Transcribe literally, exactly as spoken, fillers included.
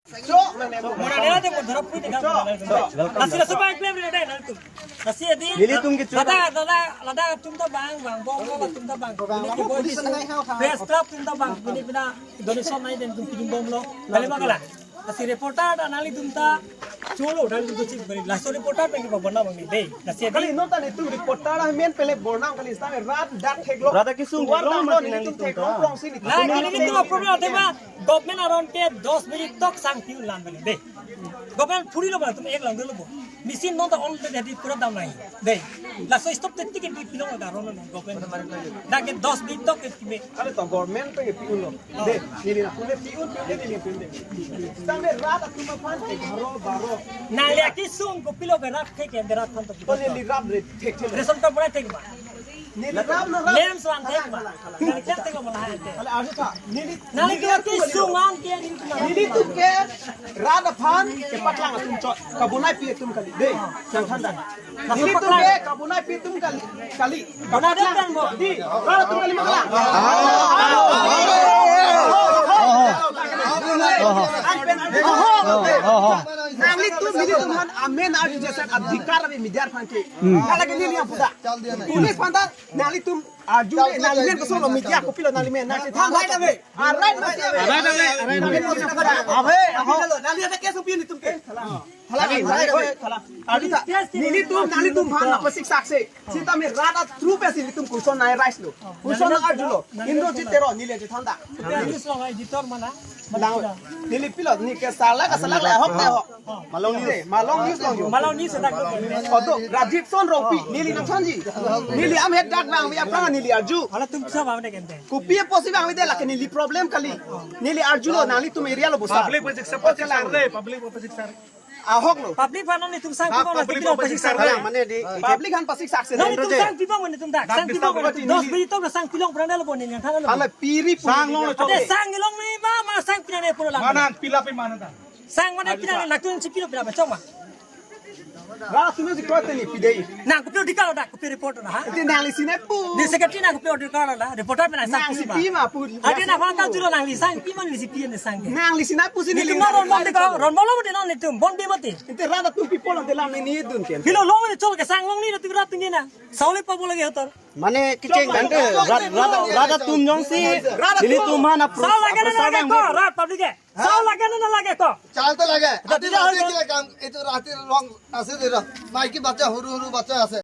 Mona nera te modhara pui te kam. Lasi laso bang klem re dai nangtum. Lasi adi. Nelitum ke lada, lada, lada atum ta bang, bang, bang, bang, atum ta bang. Bang, bang, police nang hai hau hau. Press club atum ta bang. Pini pina donation nai den tum pinbomlo. Kali ma kalang. Lasi reporter ta nanglitum ta cholo dan tum chip beri. Laso reporter pen ke pabona bang ni dei. Lasi adi. Kali non ta netum reporter amen pele bornam kali sitame rat dak theklong. Rat akesung theklong mati nelitum theklong prong si ni. Nah, kali netum problem tema. Government aron ke dos baji tok sang pi-un lang beli dei. Government phurilo ba tum ek lang dolo bo. Machine non ta already pura dam nai. Dei. Laso stop te ticket bi pilong ga ron government. Dak ke dos baji tok ke be. Kali to government pen ke pi-unlo. Dei, neli na pune pi-un pi-un dei neli pi-un dei. Sitame rat atum aphan egharo baro. Nangli akesung kopilo berat ke ke berat phan to. To neli rat re thek thek. Ration card pura thek ba. Neli ram no ram. Lem swan thek ma. Neli thek thek ma lahai te. Ala arju tha. Neli, neli neli ke tu kali sung lo. An ke neli tu. Nelitum ke rat aphan kepaklang atum chot. Kabonai pi atum kali. Dei, chang than dan. Nelitum ke kabonai pi atum kali. Kali. Kabonai pi atum kali. Dei, rat atum kali ma kalang. Nelitum, nelitum aphan amen arju jaise adhikar abhi media aphan ke. Kala ke neli yang puda. Police aphan ta nanglitum arju le, nangli men koson lo media kopilo nangli men nangli than. Arai dave. Arai dave. Arai dave. Arai dave. Abe, aho. Nangli ada case pi nelitum ke. Hala, hala, hala. Arju tha. Nelitum, nanglitum aphan apa siksa se. Sitame rat atum pe si nelitum question nai raise lo. Question nai arju lo. Indrajit Teron neli je than ta. News lo editor mana? Lang. Neli pilo, neli ke sala ka sala le ahok te ahok. Malong News. Malong News long. Malong News dak. Odo, Rajiv Son Rongpi, neli nangthanji. Neli ahem dak bang, aphrang neli arju. Hala tum sa bang dek ente. Kopi apotsi bang de lake neli problem kali. Neli arjulo, nanglitum area lo bosa. Public pasik sa, pasik sa re, public pasik sa re. Ahok lo. Public aphan netum sang pi bang, public pasik sa re. Mane di public aphan pasik sa se. Netum sang pi bang, netum dak. Sang pi bang, dos baji tok sang pilong pran lo bo neli nangthan lo. Hala piri puri. Sang long lo. Ate sang long ni ba, ma sang pina ne pura lang. Mana pila pe mana ta? Sang mane pina ne laktun si pilo pina bechong ma. Rat atum si krote ni pi dei. Nang kopilo dikal dak, kopilo report na ha. Ate nangli sinai pu. Ni secretary nang kopilo dikal na, reporter pina sang nangli pi ma pu. Ate na phang ka julo nangli sang pi ma neli si pi ne sang ke. Nangli sinai pu si neli neli ron mon dikal, ron mon lo de non netum, bon bi mati. Ante rat atum people ante lam ni dun ke. Pilo long ni chol ke sang long ni tu rat ni na. Sauli pa bola ke hotor. Mane kecheng. Tangte rat, rat, rat atum jongsi nelitum aphan apro-, sao lage na apro-, lage ko, rat public ke. Sao lage na lage ko. Chal to lage. Ati rati kila kam, itu rati long ase de ro. Maiki bacha huru huru bacha ase.